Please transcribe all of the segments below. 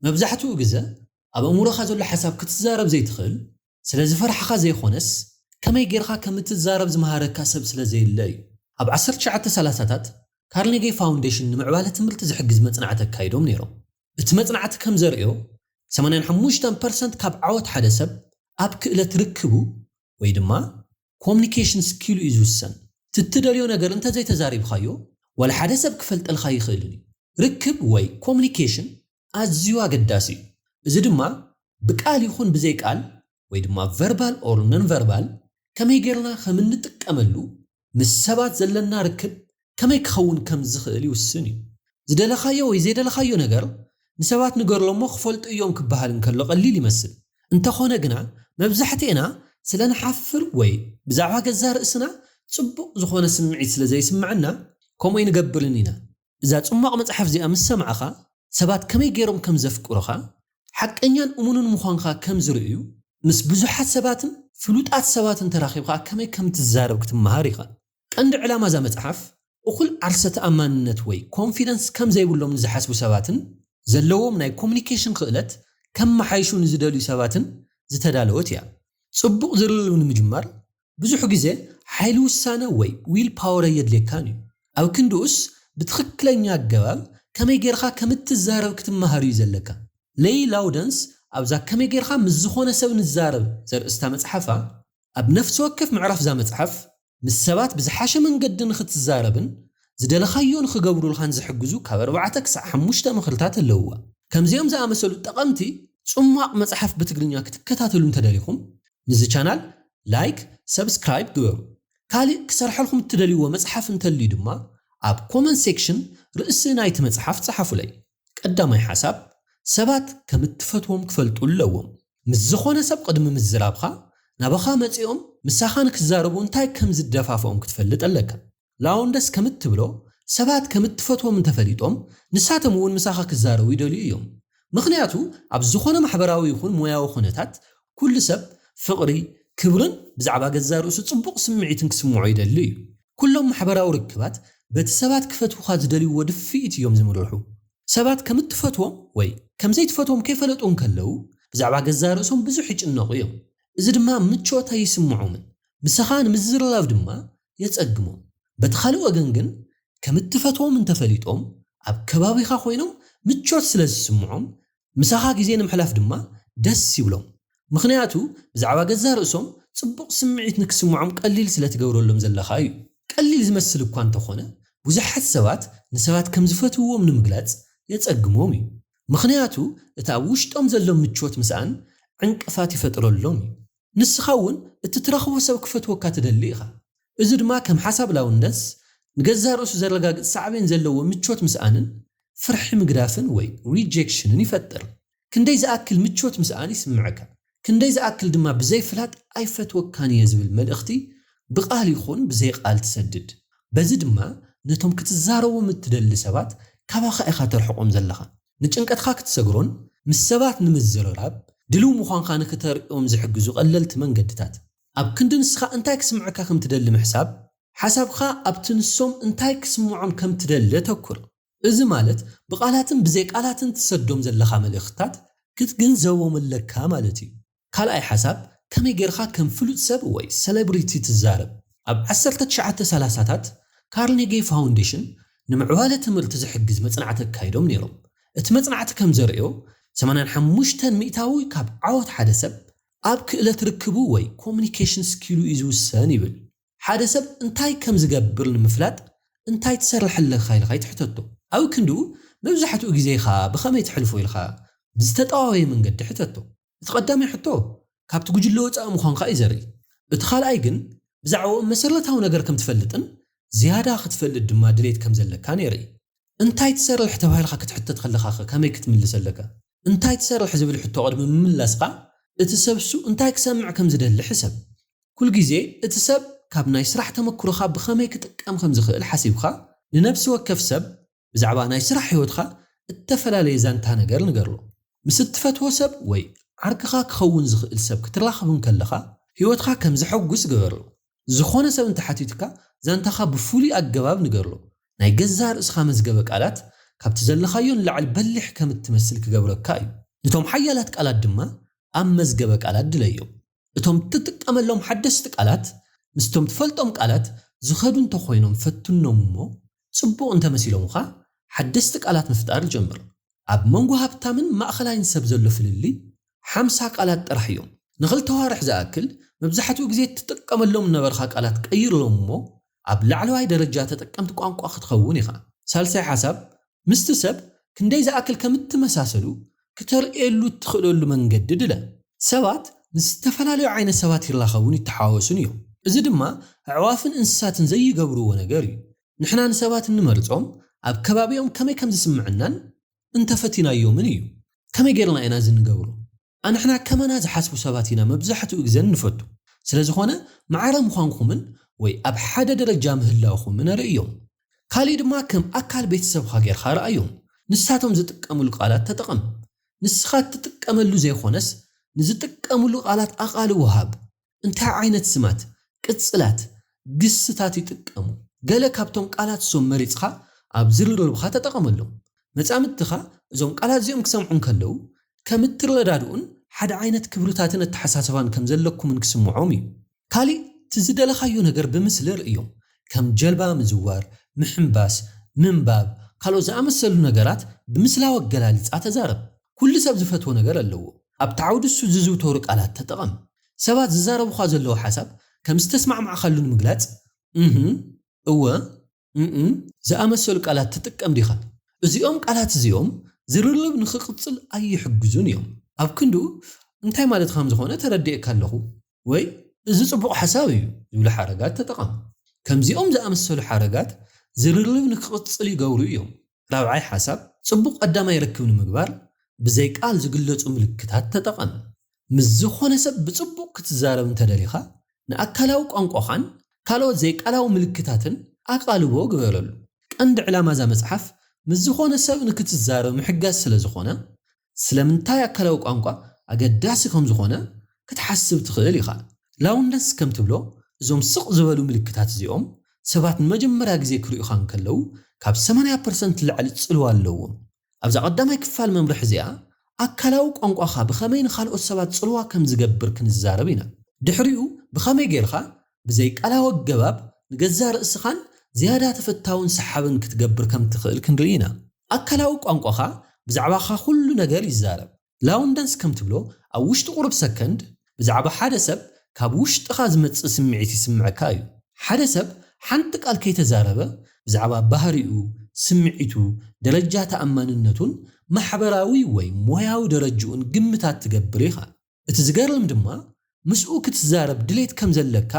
መብዛሕትኡ ግዘ ኣብ ኣእምሮኻ ዘሎ ሓሳብ ክትዛረብ ዘይትኽእል፣ ስለ ዝፈርሓኻ ዘይኾነስ፣ ከመይ ጌርካ ከም እትዛረብ ዝመሃረካ ሰብ ስለ ዘየለ እዩ። ኣብ ዓሰርተ ትሽዓተ ሰላሳታት ካርኔጌ ፋውንዴሽን ንምዕባለ ትምህርቲ ዝሕግዝ መጽናዕቲ ኣካይዶም ነይሮም። እቲ መጽናዕቲ ከም ዘርእዮ፣ ሰማንያን ሓሙሽተን ፐርሰንት ካብ ዓወት ሓደ ሰብ ኣብ ክእለት ርክቡ ወይ ድማ ኮሙኒኬሽን ስኪሉ እዩ ዝውሰን። ትትደልዮ ነገር እንተዘይተዛሪብካዮ፣ ዋላ ሓደ ሰብ ክፈልጠልካ ይኽእልን እዩ። ርክብ ወይ ኮሙኒኬሽን ኣዝዩ ኣገዳሲ እዩ። እዚ ድማ ብቃል ይኹን ብዘይ ቃል ወይ ድማ ቨርባል ኦር ነን ቨርባል ከመይ ጌርና ከም እንጥቀመሉ፣ ምስ ሰባት ዘለና ርክብ ከመይ ክኸውን ከም ዝኽእል ይውስን እዩ። ዝደለኻዮ ወይ ዘይደለኻዮ ነገር ንሰባት ንገርሎ እሞ ክፈልጡ እዮም ክበሃል እንከሎ ቀሊል ይመስል። እንተኾነ ግና መብዛሕትኤና ስለ ንሓፍር ወይ ብዛዕባ ገዛ ርእስና ጽቡቕ ዝኾነ ስምዒት ስለ ዘይስምዐና ከምኡ ኣይንገብርን ኢና። እዛ ጽማቕ መጽሓፍ እዚኣ ምስ ሰማዕኻ ሰባት ከመይ ገይሮም ከም ዘፍቅሩኻ፣ ሓቀኛን እሙንን ምዃንካ ከም ዝርእዩ፣ ምስ ብዙሓት ሰባትን ፍሉጣት ሰባትን ተራኺብካ ከመይ ከም ትዛረብ ክትመሃር ኢኻ። ቀንዲ ዕላማ እዛ መጽሓፍ እኹል ዓርሰ ተኣማንነት ወይ ኮንፊደንስ ከም ዘይብሎም ንዝሓስቡ ሰባትን ዘለዎም ናይ ኮሙኒኬሽን ክእለት ከመሓይሹ ንዝደልዩ ሰባትን ዝተዳለወት እያ። ጽቡቕ ዝርርብ ንምጅማር ብዙሕ ግዜ ሓይሊ ውሳነ ወይ ዊል ፓወር ኣየድልየካን እዩ። ኣብ ክንድኡስ ብትኽክለኛ ኣገባብ ከመይ ጌርካ ከም እትዛረብ ክትመሃር እዩ ዘለካ። ሌይ ላውደንስ ኣብዛ ከመይ ጌርካ ምስ ዝኾነ ሰብ ንዛረብ ዘርእስታ መጽሓፋ፣ ኣብ ነፍሲ ወከፍ ምዕራፍ እዛ መጽሓፍ ምስ ሰባት ብዝሓሸ መንገዲ ንክትዛረብን ዝደለኻዮ ንክገብሩልካን ዝሕግዙ ካብ ኣርባዕተ ክሳዕ ሓሙሽተ ምኽርታት ኣለውዋ። ከምዚኦም ዝኣመሰሉ ጠቐምቲ ጽሟቕ መጽሓፍ ብትግርኛ ክትከታተሉ እንተደሊኹም፣ ንዚ ቻናል ላይክ፣ ሰብስክራይብ ግበሩ። ካልእ ክሰርሐልኩም እትደልይዎ መጽሓፍ እንተልዩ ድማ ኣብ ኮመንት ሴክሽን ርእሲ ናይቲ መጽሓፍ ጸሓፉለይ። ቀዳማይ ሓሳብ፣ ሰባት ከም እትፈትዎም ክፈልጡ ኣለዎም። ምስ ዝኾነ ሰብ ቅድሚ ምዝራብኻ ናባኻ መጺኦም ምሳኻ ንክዛረቡ እንታይ ከም ዝደፋፍኦም ክትፈልጥ ኣለካ። ላውንደስ ከም እትብሎ፣ ሰባት ከም እትፈትዎም እንተፈሊጦም ንሳቶም እውን ምሳኻ ክዛረቡ ይደልዩ እዮም። ምኽንያቱ ኣብ ዝኾነ ማሕበራዊ ይኹን ሞያዊ ኩነታት ኩሉ ሰብ ፍቕሪ፣ ክብርን ብዛዕባ ገዛ ርእሱ ጽቡቕ ስምዒትን ክስምዖ ይደሊ እዩ። ኩሎም ማሕበራዊ ርክባት በቲ ሰባት ክፈትውኻ ዝደልይዎ ድፍኢት እዮም ዝምርሑ። ሰባት ከም እትፈትዎም ወይ ከም ዘይትፈትዎም ከይፈለጡ እንከለዉ ብዛዕባ ገዛ ርእሶም ብዙሕ ይጭነቑ እዮም። እዚ ድማ ምቾት ኣይስምዖምን። ምሳኻ ንምዝርራብ ድማ የጸግሞም። በቲ ካልእ ወገን ግን ከም እትፈትዎም እንተፈሊጦም ኣብ ከባቢኻ ኮይኖም ምቾት ስለ ዝስምዖም ምሳኻ ግዜ ንምሕላፍ ድማ ደስ ይብሎም። ምኽንያቱ ብዛዕባ ገዛ ርእሶም ጽቡቕ ስምዒት ንክስምዖም ቀሊል ስለ ትገብረሎም ዘለኻ እዩ። ቀሊል ዝመስል እኳ እንተኾነ ብዙሓት ሰባት ንሰባት ከም ዝፈትውዎም ንምግላጽ የጸግሞም እዩ። ምኽንያቱ እቲ ኣብ ውሽጦም ዘሎ ምቾት ምስኣን ዕንቅፋት ይፈጥረሎም እዩ። ንስኻ እውን እቲ ትረኽቦ ሰብ ክፈትወካ ትደሊ ኢኻ። እዚ ድማ ከም ሓሳብ ላውንደስ ንገዛ ርእሱ ዘረጋግጽ ሳዕቤን ዘለዎ ምቾት ምስኣንን ፍርሒ ምግዳፍን ወይ ሪጀክሽንን ይፈጥር። ክንደይ ዝኣክል ምቾት ምስኣን ይስምዐካ፣ ክንደይ ዝኣክል ድማ ብዘይፍላጥ ኣይፈትወካን እየ ዝብል መልእኽቲ ብቓል ይኹን ብዘይ ቓል ትሰድድ። በዚ ድማ ነቶም ክትዛረቦም እትደሊ ሰባት ካባኻ ኢኻ ተርሕቖም ዘለኻ። ንጭንቀትካ ክትሰግሮን ምስ ሰባት ንምዝርራብ ድልው ምዃንካ ንክተርእዮም ዝሕግዙ ቀለልቲ መንገድታት። ኣብ ክንዲ ንስኻ እንታይ ክስምዐካ ከም ትደሊ ምሕሳብ፣ ሓሳብካ ኣብቲ ንሶም እንታይ ክስምዖም ከም ትደሊ ኣተኩር። እዚ ማለት ብቓላትን ብዘይ ቃላትን ትሰዶም ዘለኻ መልእኽትታት ክትግንዘቦም ኣለካ ማለት እዩ። ካልኣይ ሓሳብ፣ ከመይ ጌርካ ከም ፍሉጥ ሰብ ወይ ሰለብሪቲ ትዛረብ? ኣብ ዓሰርተ ትሽዓተ ሰላሳታት ካርኔጌ ፋውንዴሽን ንምዕባለ ትምህርቲ ዝሕግዝ መጽናዕቲ ኣካይዶም ነይሮም። እቲ መጽናዕቲ ከም ዘርእዮ፣ ሰማንያን ሓሙሽተን ሚእታዊ ካብ ዓወት ሓደ ሰብ ኣብ ክእለት ርክቡ ወይ ኮሙኒኬሽን ስኪሉ እዩ ዝውሰን ይብል። ሓደ ሰብ እንታይ ከም ዝገብር ንምፍላጥ እንታይ ትሰርሕ ኣለካ ኢልካ ይትሕተቶ። ኣብ ክንድኡ መብዛሕትኡ ግዜኻ ብኸመይ ትሕልፎ ኢልካ ብዝተጠዋወየ መንገዲ ሕተቶ። እቲ ቀዳማይ ሕቶ ካብቲ ጉጅለ ወጻኢ ምዃንካ እዩ ዘርኢ። እቲ ካልኣይ ግን ብዛዕባኦም መሰረታዊ ነገር ከም ትፈልጥን ዝያዳ ክትፈልጥ ድማ ድሌት ከም ዘለካን የርኢ። እንታይ ትሰርሕ ተባሂልካ ክትሕተት ከለኻኸ ከመይ ክትምልስ ኣለካ? እንታይ ትሰርሕ ዝብል ሕቶ ቅድሚ ምምላስካ እቲ ሰብሱ እንታይ ክሰምዕ ከም ዝደሊ ሕሰብ። ኩል ግዜ እቲ ሰብ ካብ ናይ ስራሕ ተመክሮኻ ብኸመይ ክጥቀም ከም ዝኽእል ሓሲብካ ንነብሲ ወከፍ ሰብ ብዛዕባ ናይ ስራሕ ህይወትካ እተፈላለየ ዛንታ ነገር ንገርሎ። ምስ እትፈትዎ ሰብ ወይ ዓርክኻ ክኸውን ዝኽእል ሰብ ክትራኸብ እንከለኻ ህይወትካ ከም ዘሐጉስ ግበርሎ። ዝኾነ ሰብ እንተሓቲትካ ዛንታኻ ብፍሉይ ኣገባብ ንገርሎ። ናይ ገዛ ርእስኻ መዝገበ ቃላት ካብቲ ዘለኻዮ ንላዕሊ በሊሕ ከም እትመስል ክገብረካ እዩ። ነቶም ሓያላት ቃላት ድማ ኣብ መዝገበ ቃላት ድለዮም። እቶም ትጥቀመሎም ሓደስቲ ቃላት ምስቶም ትፈልጦም ቃላት ዝኸዱ እንተኾይኖም ፈትኖም እሞ፣ ጽቡቕ እንተመሲሎምኻ ሓደስቲ ቃላት ምፍጣር ጀምር። ኣብ መንጎ ሃብታምን ማእኸላይን ሰብ ዘሎ ፍልልይ ሓምሳ ቃላት ጥራሕ እዮም። ንኽልተ ዋርሕ ዝኣክል መብዛሕትኡ ግዜ እትጥቀመሎም ነበርካ ቃላት ቀይርሎም እሞ፣ ኣብ ላዕለዋይ ደረጃ ተጠቀምቲ ቋንቋ ክትኸውን ኢኻ። ሳልሳይ ሓሳብ፣ ምስቲ ሰብ ክንደይ ዝኣክል ከም እትመሳሰሉ ክተርእየሉ እትኽእለሉ መንገዲ ድለ። ሰባት ምስ ዝተፈላለዩ ዓይነት ሰባት ይራኸቡን ይተሓዋወሱን እዮም። እዚ ድማ ኣዕዋፍን እንስሳትን ዘይገብርዎ ነገር እዩ። ንሕና ንሰባት እንመርጾም ኣብ ከባቢኦም ከመይ ከም ዝስምዕናን እንተፈቲናዮምን እዩ። ከመይ ጌርና ኢና እዚ ንገብሮ? ኣንሕና ከመና ዝሓስቡ ሰባት ኢና መብዛሕትኡ ግዜ እንፈቱ። ስለ ዝኾነ ማዕረ ምዃንኩምን ወይ ኣብ ሓደ ደረጃ ምህላውኹምን ኣርእዮም። ካሊእ ድማ ከም ኣካል ቤተሰብኻ ጌርካ ረኣዮም። ንሳቶም ዝጥቀምሉ ቃላት ተጠቐም። ንስኻ እትጥቀመሉ ዘይኾነስ ንዝጥቀምሉ ቃላት ኣቓልቦ ሃብ። እንታይ ዓይነት ስማት፣ ቅጽላት፣ ግስታት ይጥቀሙ? ገለ ካብቶም ቃላት እሶም መሪጽኻ ኣብ ዝርርብኻ ተጠቐመሎም። መጻምድትኻ እዞም ቃላት እዚኦም ክሰምዑ እንከለዉ ከም እትረዳድኡን ሓደ ዓይነት ክብርታትን ኣተሓሳስባን ከም ዘለኩምን ክስምዖም እዩ። ካሊእ እቲ ዝደለኻዮ ነገር ብምስሊ ርእዮም። ከም ጀልባ ምዝዋር፣ ምሕንባስ፣ ምንባብ፣ ካልኦት ዝኣመሰሉ ነገራት ብምስላዊ ኣገላልጻ ተዛረብ። ኩሉ ሰብ ዝፈትዎ ነገር ኣለዎ። ኣብቲ ዓውዲ እሱ ዝዝውተሩ ቃላት ተጠቐም። ሰባት ዝዛረቡኻ ዘለዉ ሓሳብ ከም ዝተስማዕማዕካሉ ንምግላጽ እህ፣ እወ፣ እም ዝኣመሰሉ ቃላት ትጥቀም ዲኻ? እዚኦም ቃላት እዚኦም ዝርርብ ንኽቕጽል ኣይሕግዙን እዮም። ኣብ ክንድኡ እንታይ ማለት ከም ዝኾነ ተረዲኤካ ኣለኹ ወይ እዚ ጽቡቕ ሓሳብ እዩ ዝብሉ ሓረጋት ተጠቐም። ከምዚኦም ዝኣመሰሉ ሓረጋት ዝርርብ ንክቕጽል ይገብሩ እዮም። ራብዓይ ሓሳብ፣ ጽቡቕ ቀዳማይ ርክብ ንምግባር ብዘይ ቃል ዝግለጹ ምልክታት ተጠቐም። ምስ ዝኾነ ሰብ ብጽቡቕ ክትዛረብ እንተደሊኻ፣ ንኣካላዊ ቋንቋኻን ካልኦት ዘይቃላዊ ምልክታትን ኣቓልቦ ግበረሉ። ቀንዲ ዕላማ እዛ መጽሓፍ ምስ ዝኾነ ሰብ ንክትዛረብ ምሕጋዝ ስለ ዝኾነ፣ ስለምንታይ ኣካላዊ ቋንቋ ኣገዳሲ ከም ዝኾነ ክትሓስብ ትኽእል ኢኻ። ላውንደንስ ከም ትብሎ፣ እዞም ስቕ ዝበሉ ምልክታት እዚኦም ሰባት ንመጀመርያ ግዜ ክርእዩኻ እንከለዉ ካብ ሰማንያ ፐርሰንት ንላዕሊ ጽልዋ ኣለዎም። ኣብዛ ቀዳማይ ክፋል መምርሒ እዚኣ ኣካላዊ ቋንቋኻ ብኸመይ ንኻልኦት ሰባት ጽልዋ ከም ዝገብር ክንዛረብ ኢና። ድሕሪኡ ብኸመይ ጌርካ ብዘይ ቃላዊ ኣገባብ ንገዛእ ርእስኻን ዝያዳ ተፈታውን ሰሓብን ክትገብር ከም ትኽእል ክንርኢ ኢና። ኣካላዊ ቋንቋኻ ብዛዕባኻ ኩሉ ነገር ይዛረብ። ላውንደንስ ከም ትብሎ፣ ኣብ ውሽጢ ቁሩብ ሰከንድ ብዛዕባ ሓደ ሰብ ካብ ውሽጥኻ ዝመጽእ ስምዒት ይስምዐካ እዩ። ሓደ ሰብ ሓንቲ ቃል ከይተዛረበ ብዛዕባ ባህሪኡ፣ ስምዒቱ፣ ደረጃ ተኣማንነቱን ማሕበራዊ ወይ ሞያዊ ደረጅኡን ግምታት ትገብር ኢኻ። እቲ ዝገርም ድማ ምስኡ ክትዛረብ ድሌት ከም ዘለካ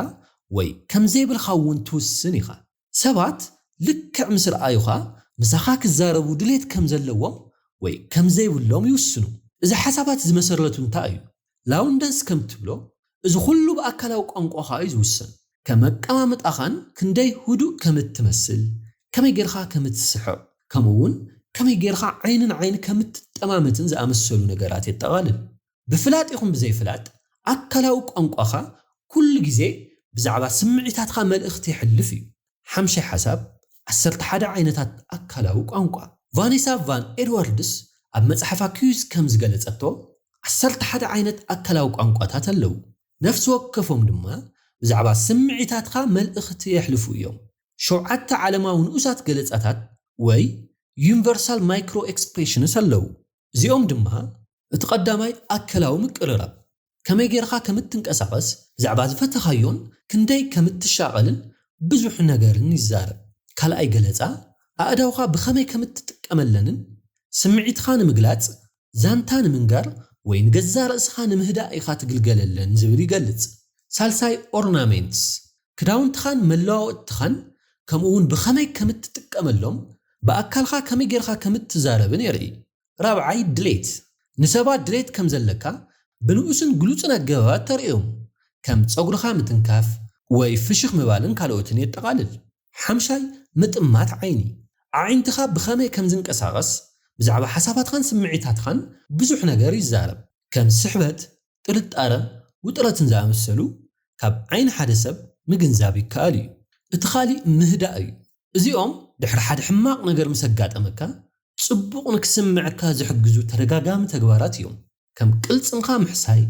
ወይ ከም ዘይብልካ እውን ትውስን ኢኻ። ሰባት ልክዕ ምስ ረኣዩኻ ምሳኻ ክዛረቡ ድሌት ከም ዘለዎም ወይ ከም ዘይብሎም ይውስኑ። እዚ ሓሳባት ዝመሰረቱ እንታይ እዩ? ላውንደንስ ከም ትብሎ፣ እዚ ኩሉ ብኣካላዊ ቋንቋኻ እዩ ዝውሰን። ከም ኣቀማምጣኻን ክንደይ ህዱእ ከም እትመስል፣ ከመይ ጌርካ ከም እትስሕቕ፣ ከምኡ እውን ከመይ ጌርካ ዓይኒ ንዓይኒ ከም እትጠማመትን ዝኣመሰሉ ነገራት የጠቓልል። ብፍላጥ ይኹን ብዘይፍላጥ ኣካላዊ ቋንቋኻ ኩሉ ግዜ ብዛዕባ ስምዒታትካ መልእኽቲ የሕልፍ እዩ። ሓምሻይ ሓሳብ፣ ዓሰርተ ሓደ ዓይነታት ኣካላዊ ቋንቋ። ቫኔሳ ቫን ኤድዋርድስ ኣብ መጽሓፋ ኪዩዝ ከም ዝገለጸቶ፣ ዓሰርተ ሓደ ዓይነት ኣካላዊ ቋንቋታት ኣለዉ። ነፍሲ ወከፎም ድማ ብዛዕባ ስምዒታትካ መልእኽቲ የሕልፉ እዮም። ሸውዓተ ዓለማዊ ንኡሳት ገለጻታት ወይ ዩኒቨርሳል ማይክሮ ኤክስፕሬሽንስ ኣለዉ። እዚኦም ድማ እቲ ቀዳማይ ኣካላዊ ምቅርራብ፣ ከመይ ጌርካ ከም እትንቀሳቐስ፣ ብዛዕባ ዝፈተኻዮን ክንደይ ከም እትሻቐልን ብዙሕ ነገርን ይዛረብ። ካልኣይ ገለጻ፣ ኣእዳውካ ብኸመይ ከም እትጥቀመለንን ስምዒትካ ንምግላጽ፣ ዛንታ ንምንጋር ወይ ንገዛእ ርእስኻ ንምህዳእ ኢኻ ትግልገለለን ዝብል ይገልጽ። ሳልሳይ ኦርናሜንትስ፣ ክዳውንትኻን መለዋወጥትኻን ከምኡ እውን ብኸመይ ከም እትጥቀመሎም፣ ብኣካልካ ከመይ ጌርካ ከም እትዛረብን የርኢ። ራብዓይ ድሌት፣ ንሰባት ድሌት ከም ዘለካ ብንኡስን ግሉጽን ኣገባባት ተርእዮም፣ ከም ጸጉርኻ ምትንካፍ ወይ ፍሽኽ ምባልን ካልኦትን የጠቓልል። ሓምሻይ ምጥማት ዓይኒ፣ ኣዒንትኻ ብኸመይ ከም ዝንቀሳቐስ ብዛዕባ ሓሳባትኻን ስምዒታትኻን ብዙሕ ነገር ይዛረብ፣ ከም ስሕበት፣ ጥርጣረ፣ ውጥረትን ዝኣመሰሉ ካብ ዓይኒ ሓደ ሰብ ምግንዛብ ይከኣል እዩ። እቲ ካሊእ ምህዳእ እዩ። እዚኦም ድሕሪ ሓደ ሕማቕ ነገር ምስ ኣጋጠመካ ጽቡቕ ንክስምዐካ ዝሕግዙ ተደጋጋሚ ተግባራት እዮም። ከም ቅልጽምካ ምሕሳይ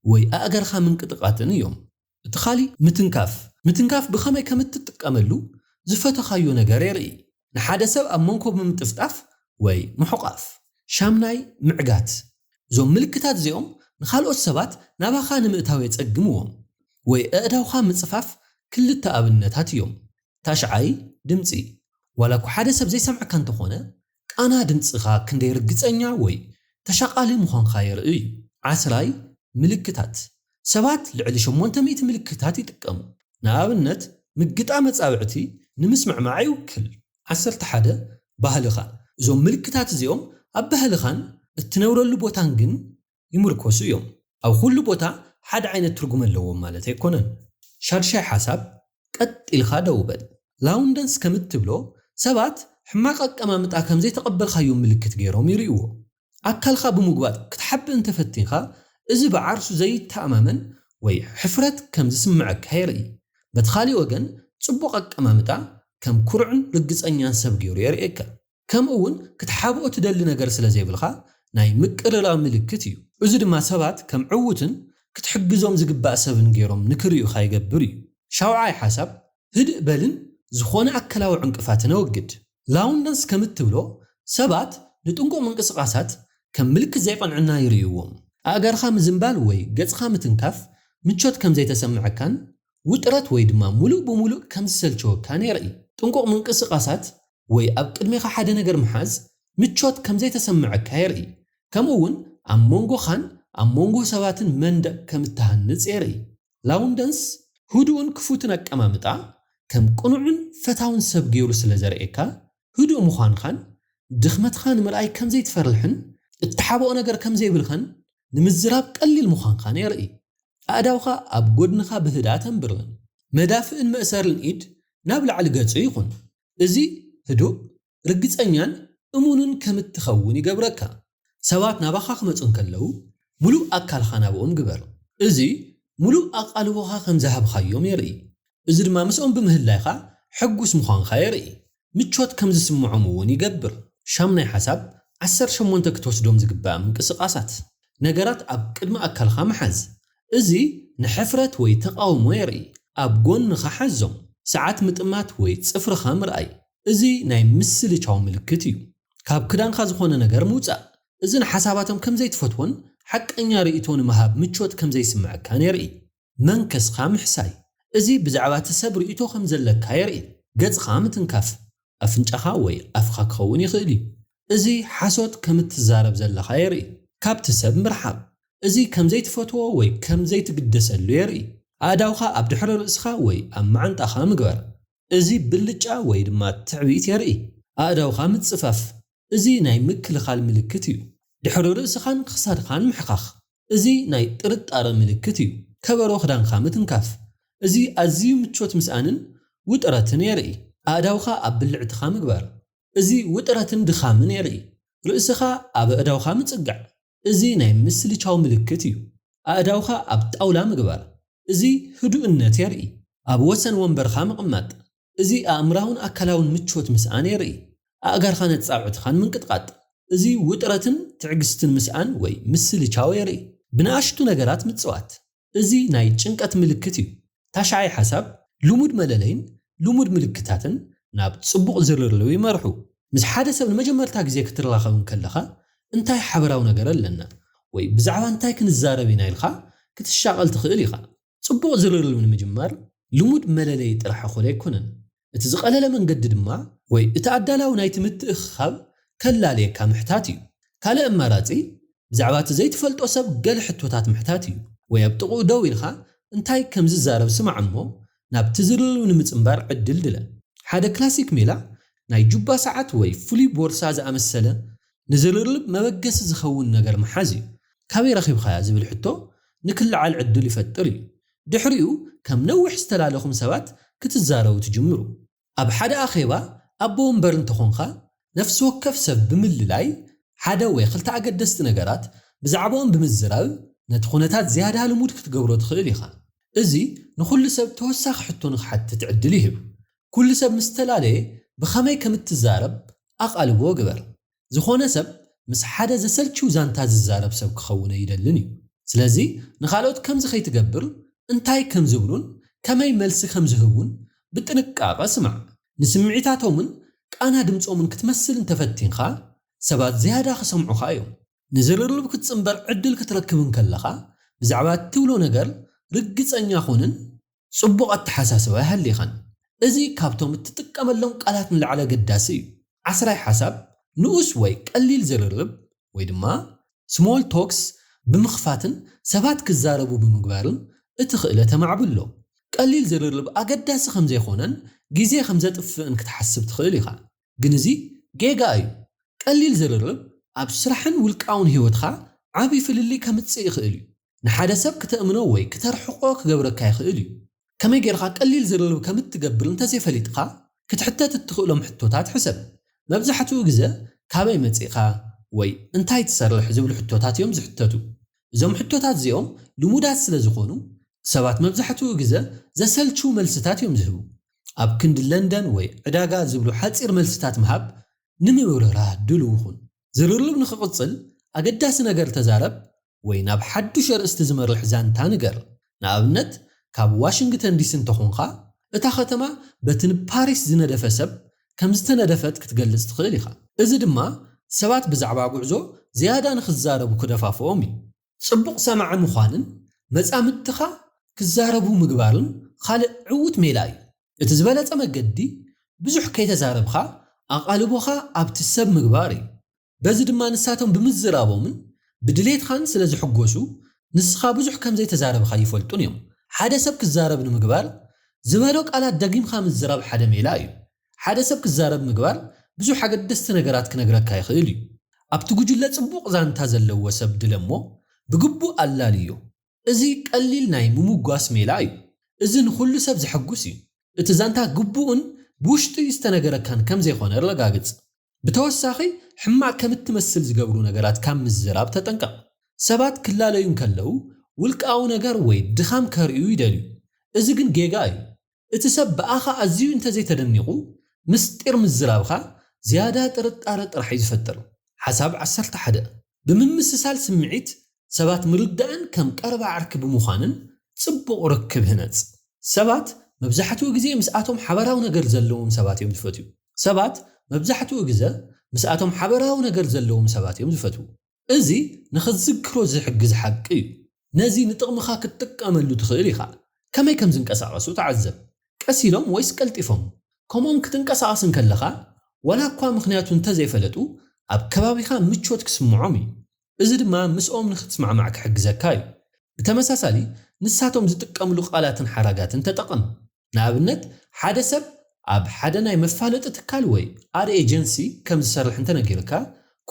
ወይ ኣእገርካ ምንቅጥቃጥን እዮም። እቲ ካሊ ምትንካፍ። ምትንካፍ ብኸመይ ከም እትጥቀመሉ ዝፈተኻዮ ነገር የርኢ። ንሓደ ሰብ ኣብ መንኮ ብምጥፍጣፍ ወይ ምሕቋፍ። ሻምናይ ምዕጋት። እዞም ምልክታት እዚኦም ንኻልኦት ሰባት ናባኻ ንምእታው የጸግምዎም። ወይ ኣእዳውካ ምጽፋፍ ክልተ ኣብነታት እዮም። ታሽዓይ ድምጺ። ዋላ እኳ ሓደ ሰብ ዘይሰምዐካ እንተኾነ፣ ቃና ድምጽኻ ክንደይ ርግጸኛ ወይ ተሻቓሊ ምዃንካ የርኢ እዩ። ዓስራይ ምልክታት። ሰባት ልዕሊ ሸሞንተ ሚእቲ ምልክታት ይጥቀሙ። ንኣብነት፣ ምግጣም ኣጻብዕቲ ንምስምዕማዕ ይውክል። ዓሰርተ ሓደ ባህልኻ። እዞም ምልክታት እዚኦም ኣብ ባህልኻን እትነብረሉ ቦታን ግን ይምርኮሱ እዮም። ኣብ ኩሉ ቦታ ሓደ ዓይነት ትርጉም ኣለዎም ማለት ኣይኮነን። ሻድሻይ ሓሳብ፣ ቀጥ ኢልካ ደው በል። ላውንደንስ ከም እትብሎ፣ ሰባት ሕማቕ ኣቀማምጣ ከም ዘይተቐበልካዮ ምልክት ገይሮም ይርእይዎ። ኣካልካ ብምጉባጥ ክትሓብእ እንተፈቲንካ፣ እዚ ብዓርሱ ዘይተኣማመን ወይ ሕፍረት ከም ዝስምዐካ የርኢ። በቲ ካሊእ ወገን፣ ጽቡቕ ኣቀማምጣ ከም ኩሩዕን ርግጸኛን ሰብ ገይሩ የርእየካ። ከምኡ እውን ክትሓብኦ ትደሊ ነገር ስለ ዘይብልካ ናይ ምቅርራብ ምልክት እዩ። እዚ ድማ ሰባት ከም ዕዉትን ክትሕግዞም ዝግባእ ሰብን ገይሮም ንክርእዩኻ ይገብር እዩ። ሻውዓይ ሓሳብ፣ ህድእ በልን ዝኾነ ኣካላዊ ዕንቅፋትን ኣወግድ። ላውንደንስ ከም እትብሎ፣ ሰባት ንጥንቁቕ ምንቅስቓሳት ከም ምልክት ዘይቅንዕና ይርእይዎም። ኣእጋርካ ምዝንባል ወይ ገጽካ ምትንካፍ ምቾት ከም ዘይተሰምዐካን ውጥረት ወይ ድማ ሙሉእ ብሙሉእ ከም ዝሰልቸወካን የርኢ። ጥንቁቕ ምንቅስቓሳት ወይ ኣብ ቅድሜኻ ሓደ ነገር ምሓዝ ምቾት ከም ዘይተሰምዐካ የርኢ። ከምኡ እውን ኣብ መንጎኻን ኣብ መንጎ ሰባትን መንደቕ ከም እትሃንጽ የርኢ። ላውንደንስ ህዱእን ክፉትን ኣቀማምጣ ከም ቅኑዕን ፈታውን ሰብ ገይሩ ስለ ዘርእየካ፣ ህዱእ ምዃንኻን ድኽመትኻ ንምርኣይ ከም ዘይትፈርሕን እትሓብኦ ነገር ከም ዘይብልካን ንምዝራብ ቀሊል ምዃንካን የርኢ። ኣእዳውካ ኣብ ጎድንኻ ብህድኣት ኣንብርለን። መዳፍእን መእሰርን ኢድ ናብ ላዕሊ ገጹ ይኹን። እዚ ህዱእ፣ ርግጸኛን እሙንን ከም እትኸውን ይገብረካ። ሰባት ናባኻ ክመጹ እንከለዉ፣ ምሉእ ኣካልኻ ናብኦም ግበር። እዚ ምሉእ ኣቓልቦኻ ከም ዝሃብካዮም የርኢ። እዚ ድማ ምስኦም ብምህላይካ ሕጉስ ምዃንካ የርኢ። ምቾት ከም ዝስምዖም እውን ይገብር። ሻምናይ ሓሳብ፣ ዓሰርተ ሸሞንተ ክትወስዶም ዝግባእ ምንቅስቓሳት። ነገራት ኣብ ቅድሚ ኣካልካ ምሓዝ። እዚ ንሕፍረት ወይ ተቓውሞ የርኢ። ኣብ ጎንኻ ሓዞም። ሰዓት ምጥማት ወይ ጽፍርኻ ምርኣይ። እዚ ናይ ምስልቻው ምልክት እዩ። ካብ ክዳንካ ዝኾነ ነገር ምውጻእ። እዚ ንሓሳባቶም ከም ዘይትፈትዎን ሓቀኛ ርእይቶ ንምሃብ ምቾት ከም ዘይስምዐካን የርኢ። መንከስካ ምሕሳይ። እዚ ብዛዕባ እቲ ሰብ ርእይቶ ከም ዘለካ የርኢ። ገጽካ ምትንካፍ። ኣፍንጫኻ ወይ ኣፍኻ ክኸውን ይኽእል እዩ። እዚ ሓሶት ከም እትዛረብ ዘለኻ የርኢ። ካብቲ ሰብ ምርሓቕ። እዚ ከም ዘይትፈትዎ ወይ ከም ዘይትግደሰሉ የርኢ። ኣእዳውካ ኣብ ድሕሪ ርእስኻ ወይ ኣብ መዓንጣኻ ምግባር። እዚ ብልጫ ወይ ድማ ትዕቢት የርኢ። ኣእዳውካ ምጽፋፍ። እዚ ናይ ምክልኻል ምልክት እዩ። ድሕሪ ርእስኻን ክሳድካን ምሕካኽ። እዚ ናይ ጥርጣረ ምልክት እዩ። ከበሮ ክዳንካ ምትንካፍ። እዚ ኣዝዩ ምቾት ምስኣንን ውጥረትን የርኢ። ኣእዳውካ ኣብ ብልዕትኻ ምግባር። እዚ ውጥረትን ድኻምን የርኢ። ርእስኻ ኣብ ኣእዳውካ ምጽጋዕ። እዚ ናይ ምስልቻው ምልክት እዩ። ኣእዳውካ ኣብ ጣውላ ምግባር። እዚ ህዱእነት የርኢ። ኣብ ወሰን ወንበርካ ምቕማጥ። እዚ ኣእምራውን ኣካላውን ምቾት ምስኣን የርኢ። ኣእጋርካ ነጻብዕትኻን ምንቅጥቃጥ። እዚ ውጥረትን ትዕግስትን ምስኣን ወይ ምስልቻው የርኢ። ብንኣሽቱ ነገራት ምጽዋት። እዚ ናይ ጭንቀት ምልክት እዩ። ታሽዓይ ሓሳብ፣ ልሙድ መለለይን ልሙድ ምልክታትን ናብ ጽቡቕ ዝርርብ ይመርሑ። ምስ ሓደ ሰብ ንመጀመርታ ግዜ ክትራኸብ እንከለኻ፣ እንታይ ሓበራዊ ነገር ኣለና ወይ ብዛዕባ እንታይ ክንዛረብ ኢና ኢልካ ክትሻቐል ትኽእል ኢኻ። ጽቡቕ ዝርርብ ንምጅማር ልሙድ መለለዪ ጥራሕ እኹል ኣይኮነን። እቲ ዝቐለለ መንገዲ ድማ፣ ወይ እቲ ኣዳላዊ ናይቲ ምትእኽኻብ ከላልየካ ምሕታት እዩ። ካልእ ኣማራጺ፣ ብዛዕባ እቲ ዘይትፈልጦ ሰብ ገለ ሕቶታት ምሕታት እዩ። ወይ ኣብ ጥቕኡ ደው ኢልካ እንታይ ከም ዝዛረብ ስማዕ እሞ፣ ናብቲ ዝርርብ ንምጽንባር ዕድል ድለ። ሓደ ክላሲክ ሜላ፣ ናይ ጁባ ሰዓት ወይ ፍሉይ ቦርሳ ዝኣመሰለ ንዝርርብ መበገሲ ዝኸውን ነገር ምሓዝ እዩ። ካበይ ረኺብካያ ዝብል ሕቶ ንክልዓል ዕድል ይፈጥር እዩ። ድሕሪኡ ከም ነዊሕ ዝተላለኹም ሰባት ክትዛረቡ ትጅምሩ። ኣብ ሓደ ኣኼባ ኣቦ ወንበር እንተኾንካ፣ ነፍሲ ወከፍ ሰብ ብምልላይ ሓደ ወይ ክልተ ኣገደስቲ ነገራት ብዛዕባኦም ብምዝራብ ነቲ ኩነታት ዝያዳ ልሙድ ክትገብሮ ትኽእል ኢኻ። እዚ ንኹሉ ሰብ ተወሳኺ ሕቶ ንኽሓትት ዕድል ይህብ። ኩሉ ሰብ ምስ ተላለየ ብኸመይ ከም እትዛረብ ኣቓልቦ ግበር። ዝኾነ ሰብ ምስ ሓደ ዘሰልችው ዛንታ ዝዛረብ ሰብ ክኸውን ኣይደልን እዩ። ስለዚ ንኻልኦት ከምዚ ከይትገብር እንታይ ከም ዝብሉን ከመይ መልሲ ከም ዝህቡን ብጥንቃቐ ስማዕ። ንስምዒታቶምን ቃና ድምጾምን ክትመስል እንተፈቲንኻ ሰባት ዝያዳ ክሰምዑኻ እዮም። ንዝርርብ ክትጽንበር ዕድል ክትረክብ እንከለኻ ብዛዕባ እትብሎ ነገር ርግጸኛ ኹንን ጽቡቕ ኣተሓሳስባ ይሃልይኻን። እዚ ካብቶም እትጥቀመሎም ቃላት ንላዕሊ ኣገዳሲ እዩ። ዓስራይ ሓሳብ፣ ንኡስ ወይ ቀሊል ዝርርብ ወይ ድማ small talks ብምኽፋትን ሰባት ክዛረቡ ብምግባርን እቲ ክእለት ኣማዕብሎ። ቀሊል ዝርርብ ኣገዳሲ ከም ዘይኮነን ግዜ ከም ዘጥፍእን ክትሓስብ ትኽእል ኢኻ። ግን እዚ ጌጋ እዩ። ቀሊል ዝርርብ ኣብ ስራሕን ውልቃውን ህይወትካ ዓቢ ፍልልይ ከምጽእ ይኽእል እዩ። ንሓደ ሰብ ክተእምኖ ወይ ክተርሕቆ ክገብረካ ይኽእል እዩ። ከመይ ጌርካ ቀሊል ዝርርብ ከም እትገብር እንተዘይፈሊጥካ፣ ክትሕተት እትኽእሎም ሕቶታት ሕሰብ። መብዛሕትኡ ግዘ "ካበይ መጺእኻ?" ወይ "እንታይ ትሰርሕ?" ዝብሉ ሕቶታት እዮም ዝሕተቱ። እዞም ሕቶታት እዚኦም ልሙዳት ስለ ዝኾኑ፣ ሰባት መብዛሕትኡ ግዘ ዘሰልችው መልስታት እዮም ዝህቡ። ኣብ ክንዲ "ለንደን" ወይ "ዕዳጋ" ዝብሉ ሓጺር መልስታት ምሃብ ንምብርራህ ድሉው ኹን። ዝርርብ ንኽቕጽል ኣገዳሲ ነገር ተዛረብ ወይ ናብ ሓዱሽ ኣርእስቲ ዝመርሕ ዛንታ ንገር። ንኣብነት፣ ካብ ዋሽንግተን ዲሲ እንተኾንካ፣ እታ ከተማ በቲ ንፓሪስ ዝነደፈ ሰብ ከም ዝተነደፈት ክትገልጽ ትኽእል ኢኻ። እዚ ድማ ሰባት ብዛዕባ ጉዕዞ ዝያዳ ንኽዛረቡ ክደፋፍኦም እዩ። ጽቡቕ ሰማዒ ምዃንን መጻምድትኻ ክዛረቡ ምግባርን ካልእ ዕዉት ሜላ እዩ። እቲ ዝበለጸ መገዲ፣ ብዙሕ ከይተዛረብካ ኣቓልቦኻ ኣብቲ ሰብ ምግባር እዩ። በዚ ድማ ንሳቶም ብምዝራቦምን ብድሌትኻን ስለ ዝሕጎሱ፣ ንስኻ ብዙሕ ከም ዘይተዛረብካ ይፈልጡን እዮም። ሓደ ሰብ ክዛረብ ንምግባር ዝበሎ ቃላት ደጊምካ ምዝራብ ሓደ ሜላ እዩ። ሓደ ሰብ ክዛረብ ምግባር ብዙሕ ኣገደስቲ ነገራት ክነግረካ ይኽእል እዩ። ኣብቲ ጉጅለ ጽቡቕ ዛንታ ዘለዎ ሰብ ድለ እሞ ብግቡእ ኣላልዮ። እዚ ቀሊል ናይ ምምጓስ ሜላ እዩ። እዚ ንኹሉ ሰብ ዘሐጉስ እዩ። እቲ ዛንታ ግቡእን ብውሽጢ ዝተነገረካን ከም ዘይኮነ ኣረጋግጽ። ብተወሳኺ፣ ሕማቕ ከም እትመስል ዝገብሩ ነገራት ካብ ምዝራብ ተጠንቀቕ። ሰባት ክላለዩ እንከለዉ ውልቃዊ ነገር ወይ ድኻም ከርእዩ ይደልዩ። እዚ ግን ጌጋ እዩ። እቲ ሰብ ብኣኻ ኣዝዩ እንተዘይተደኒቑ፣ ምስጢር ምዝራብካ ዝያዳ ጥርጣረ ጥራሕ እዩ ዝፈጥር። ሓሳብ ዓሰርተ ሓደ፣ ብምምስሳል ስምዒት ሰባት ምርዳእን ከም ቀረባ ዓርኪ ብምዃንን ጽቡቕ ርክብ ህነጽ። ሰባት መብዛሕትኡ ግዜ ምስኣቶም ሓበራዊ ነገር ዘለዎም ሰባት እዮም ዝፈትዩ። ሰባት መብዛሕትኡ ግዜ ምስኣቶም ሓበራዊ ነገር ዘለዎም ሰባት እዮም ዝፈትዉ። እዚ ንኽትዝክሮ ዝሕግዝ ሓቂ እዩ። ነዚ ንጥቕምኻ ክትጥቀመሉ ትኽእል ኢኻ። ከመይ ከም ዝንቀሳቐሱ ተዓዘብ። ቀስ ኢሎም ወይስ ቀልጢፎም? ከምኦም ክትንቀሳቐስ እንከለኻ፣ ዋላ እኳ ምኽንያቱ እንተዘይፈለጡ፣ ኣብ ከባቢኻ ምቾት ክስምዖም እዩ። እዚ ድማ ምስኦም ንኽትስማዕማዕ ክሕግዘካ እዩ። ብተመሳሳሊ፣ ንሳቶም ዝጥቀምሉ ቃላትን ሓረጋትን ተጠቐም። ንኣብነት፣ ሓደ ሰብ ኣብ ሓደ ናይ መፋለጢ ትካል ወይ ኣድ ኤጀንሲ ከም ዝሰርሕ እንተነጊርካ፣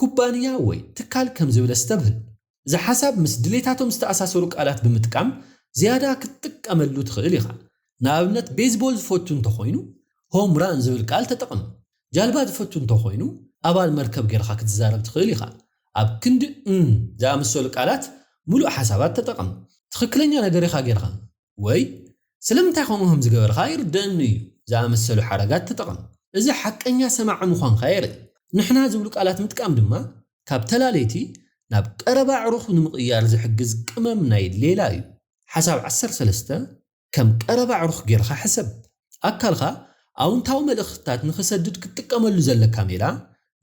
ኩባንያ ወይ ትካል ከም ዝብል ኣስተብህል። እዚ ሓሳብ ምስ ድሌታቶም ዝተኣሳሰሩ ቃላት ብምጥቃም ዝያዳ ክትጥቀመሉ ትኽእል ኢኻ። ንኣብነት፣ ቤዝቦል ዝፈቱ እንተኾይኑ፣ ሆም ራን ዝብል ቃል ተጠቐም። ጃልባ ዝፈቱ እንተኾይኑ፣ ኣባል መርከብ ጌርካ ክትዛረብ ትኽእል ኢኻ። ኣብ ክንዲ እም ዝኣመሰሉ ቃላት ምሉእ ሓሳባት ተጠቐም። ትኽክለኛ ነገር ኢኻ ጌርካ ወይ ስለምንታይ ከምኡ ከም ዝገበርካ ይርደኣኒ እዩ ዝኣመሰሉ ሓረጋት ተጠቐም። እዚ ሓቀኛ ሰማዒ ምዃንካ የርኢ። ንሕና ዝብሉ ቃላት ምጥቃም ድማ ካብ ተላለይቲ ናብ ቀረባ ኣዕሩኽ ንምቕያር ዝሕግዝ ቅመም ናይ ሌላ እዩ። ሓሳብ ዓሰርተ ሰለስተ፣ ከም ቀረባ ኣዕሩኽ ጌርካ ሕሰብ። ኣካልካ ኣውንታዊ መልእኽትታት ንኽሰድድ ክትጥቀመሉ ዘለካ ሜላ፣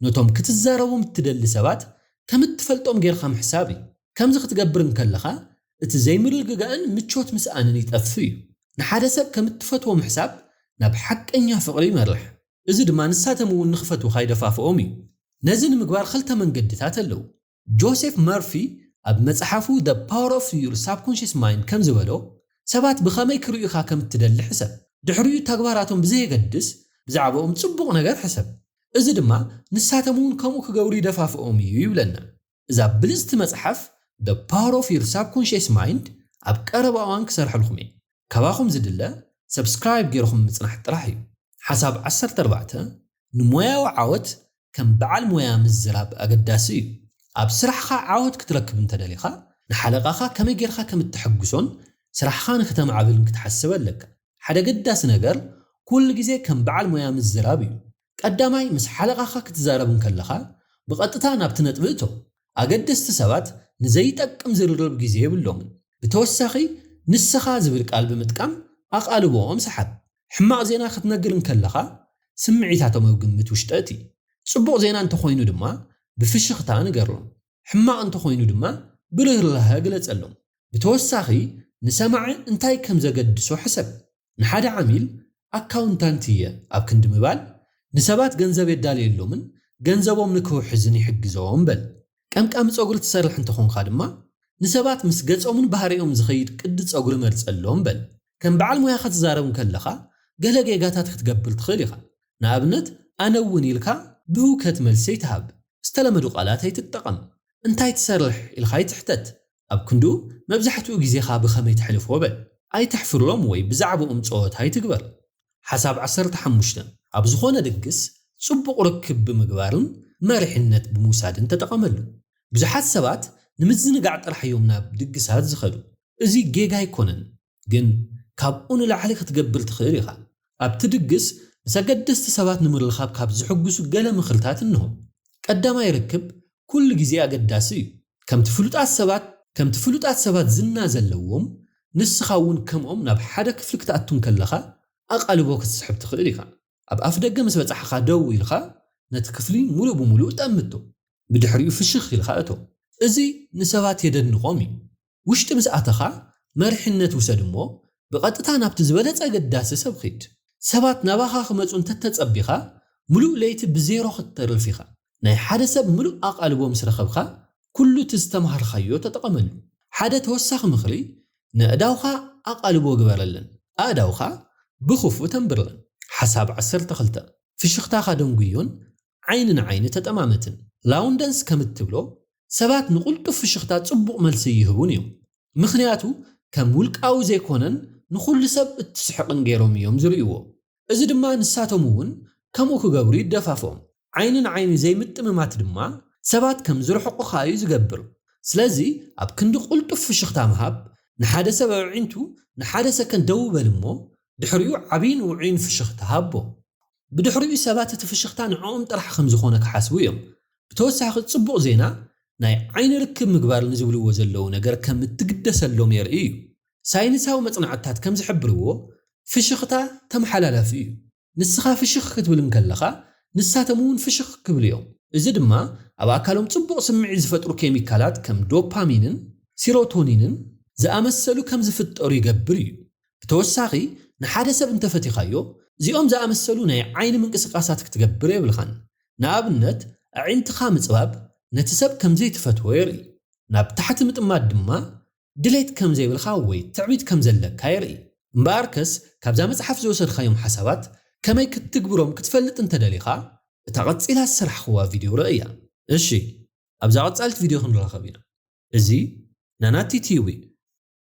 ነቶም ክትዛረቦም እትደሊ ሰባት ከም እትፈልጦም ጌርካ ምሕሳብ እዩ። ከምዚ ክትገብር እንከለኻ፣ እቲ ዘይምርግጋእን ምቾት ምስኣንን ይጠፍእ እዩ። ንሓደ ሰብ ከም እትፈትዎ ምሕሳብ ናብ ሓቀኛ ፍቕሪ ይመርሕ። እዚ ድማ ንሳቶም እውን ንኽፈትዉኻ ይደፋፍኦም እዩ። ነዚ ንምግባር ክልተ መንገድታት ኣለዉ። ጆሴፍ መርፊ ኣብ መጽሓፉ The Power of Your Subconscious Mind ከም ዝበሎ፣ ሰባት ብኸመይ ክርእዩኻ ከም እትደሊ ሕሰብ። ድሕሪኡ፣ ተግባራቶም ብዘየገድስ፣ ብዛዕባኦም ጽቡቕ ነገር ሕሰብ። እዚ ድማ ንሳቶም እውን ከምኡ ክገብሩ ይደፋፍኦም እዩ ይብለና። እዛ ብልጽቲ መጽሓፍ The Power of Your Subconscious Mind ኣብ ቀረባ እዋን ክሰርሐልኩም እየ። ካባኹም ዝድለ ሰብስክራይብ ጌርኩም ምጽናሕ ጥራሕ እዩ። ሓሳብ ዓሰርተ ኣርባዕተ፣ ንሞያዊ ዓወት ከም በዓል ሞያ ምዝራብ ኣገዳሲ እዩ። ኣብ ስራሕኻ ዓወት ክትረክብ እንተደሊኻ፣ ንሓለቓኻ ከመይ ጌርካ ከም እተሐጉሶን ስራሕኻ ንክተማዕብልን ክትሓስብ ኣለካ። ሓደ ኣገዳሲ ነገር፣ ኩሉ ግዜ ከም በዓል ሞያ ምዝራብ እዩ። ቀዳማይ፣ ምስ ሓለቓኻ ክትዛረብ እንከለኻ፣ ብቐጥታ ናብቲ ነጥቢ እቶ። ኣገደስቲ ሰባት ንዘይጠቅም ዝርርብ ግዜ የብሎምን። ብተወሳኺ ንስኻ ዝብል ቃል ብምጥቃም ኣቓልቦኦም ሰሓብ። ሕማቕ ዜና ክትነግር እንከለኻ ስምዒታቶም ኣብ ግምት ውሽጢ እቲ። ጽቡቕ ዜና እንተኾይኑ ድማ ብፍሽኽታ ንገሮም። ሕማቕ እንተኾይኑ ድማ ብርህራሀ ግለጸሎም። ብተወሳኺ ንሰማዒ እንታይ ከም ዘገድሶ ሕሰብ። ንሓደ ዓሚል ኣካውንታንት እየ ኣብ ክንዲ ምባል ንሰባት ገንዘብ የዳልየሎምን ገንዘቦም ንክውሕዝን ይሕግዞም በል። ቀምቃሚ ጸጉሪ ትሰርሕ እንተኾንካ ድማ ንሰባት ምስ ገጾምን ባህሪኦም ዝኸይድ ቅዲ ጸጉሪ መርጸሎም በል። ከም በዓል ሞያ ክትዛረብ እንከለኻ ገለ ጌጋታት ክትገብር ትኽእል ኢኻ። ንኣብነት ኣነ እውን ኢልካ ብህውከት መልሲ ኣይትሃብ። ዝተለመዱ ቃላት ኣይትጠቐም። እንታይ ትሰርሕ ኢልካ ኣይትሕተት። ኣብ ክንድኡ መብዛሕትኡ ግዜኻ ብኸመይ ተሕልፎ በል። ኣይተሕፍሮም ወይ ብዛዕባኦም ጸወታ ኣይትግበር። ሓሳብ ዓሰርተ ሓሙሽተ ኣብ ዝኾነ ድግስ ጽቡቕ ርክብ ብምግባርን መሪሕነት ብምውሳድን ተጠቐመሉ። ብዙሓት ሰባት ንምዝንጋዕ ጥራሕ እዮም ናብ ድግሳት ዝኸዱ። እዚ ጌጋ ኣይኮነን፣ ግን ካብኡ ንላዕሊ ክትገብር ትኽእል ኢኻ። ኣብቲ ድግስ ምስ ኣገደስቲ ሰባት ንምርኻብ ካብ ዝሕግዙ ገለ ምኽርታት እንሆ። ቀዳማይ ርክብ ኩሉ ግዜ ኣገዳሲ እዩ። ከምቲ ፍሉጣት ሰባት ከምቲ ፍሉጣት ሰባት ዝና ዘለዎም ንስኻ እውን ከምኦም ናብ ሓደ ክፍሊ ክትኣቱ እንከለኻ ኣቓልቦ ክትስሕብ ትኽእል ኢኻ። ኣብ ኣፍ ደገ ምስ በጻሕኻ ደው ኢልካ ነቲ ክፍሊ ሙሉእ ብሙሉእ ጠምቶ። ብድሕሪኡ ፍሽኽ ኢልካ እቶ። እዚ ንሰባት የደንቖም እዩ። ውሽጢ ምስ ኣተኻ መሪሕነት ውሰድ እሞ ብቐጥታ ናብቲ ዝበለጸ ኣገዳሲ ሰብ ኺድ። ሰባት ናባኻ ክመጹ እንተተጸቢኻ ምሉእ ለይቲ ብዜሮ ክትተርፍ ኢኻ። ናይ ሓደ ሰብ ምሉእ ኣቓልቦ ምስ ረኸብካ ኩሉ እቲ ዝተማሃርካዮ ተጠቐመሉ። ሓደ ተወሳኺ ምኽሪ፣ ንኣእዳውካ ኣቓልቦ ግበረለን፣ ኣእዳውካ ብኽፉት ኣንብረለን። ሓሳብ ዓሰርተ ክልተ ፍሽኽታኻ ደንጉዮን ዓይኒ ንዓይኒ ተጠማመትን። ላውንደንስ ከም እትብሎ ሰባት ንቕልጡፍ ፍሽኽታ ጽቡቕ መልሲ ይህቡን እዮም። ምኽንያቱ ከም ውልቃዊ ዘይኮነን ንኹሉ ሰብ እትስሕቕን ገይሮም እዮም ዝርእይዎ። እዚ ድማ ንሳቶም እውን ከምኡ ክገብሩ ይደፋፍኦም። ዓይኒ ንዓይኒ ዘይምጥምማት ድማ ሰባት ከም ዝርሕቑኻ እዩ ዝገብር። ስለዚ ኣብ ክንዲ ቅልጡፍ ፍሽኽታ ምሃብ ንሓደ ሰብ ኣዕዒንቱ ንሓደ ሰከንድ ደው በል እሞ ድሕሪኡ ዓብይን ውዑይን ፍሽኽታ ሃቦ። ብድሕሪኡ ሰባት እቲ ፍሽኽታ ንዕኦም ጥራሕ ከም ዝኾነ ክሓስቡ እዮም። ብተወሳኺ ጽቡቕ ዜና ናይ ዓይኒ ርክብ ምግባር ንዝብልዎ ዘለዉ ነገር ከም እትግደሰሎም የርኢ እዩ። ሳይንሳዊ መጽናዕትታት ከም ዝሕብርዎ ፍሽኽታ ተመሓላላፊ እዩ። ንስኻ ፍሽኽ ክትብል እንከለኻ ንሳቶም እውን ፍሽኽ ክብሉ እዮም። እዚ ድማ ኣብ ኣካሎም ጽቡቕ ስምዒት ዝፈጥሩ ኬሚካላት ከም ዶፓሚንን ሲሮቶኒንን ዝኣመሰሉ ከም ዝፍጠሩ ይገብር እዩ። ብተወሳኺ ንሓደ ሰብ እንተፈቲኻዮ እዚኦም ዝኣመሰሉ ናይ ዓይኒ ምንቅስቃሳት ክትገብር የብልኻን። ንኣብነት ኣዒንትኻ ምጽባብ ነቲ ሰብ ከም ዘይትፈትዎ የርኢ። ናብ ታሕቲ ምጥማት ድማ ድሌት ከም ዘይብልካ ወይ ትዕቢት ከም ዘለካ የርኢ። እምበኣርከስ ካብዛ መጽሓፍ ዝወሰድካዮም ሓሳባት ከመይ ክትትግብሮም ክትፈልጥ እንተደሊኻ እታ ቀጺላ ዝሰራሕኽዋ ቪድዮ ርኣያ። እሺ፣ ኣብዛ ቀጻሊት ቪድዮ ክንራኸብ ኢና። እዚ ናናቲ ቲቪ እዩ።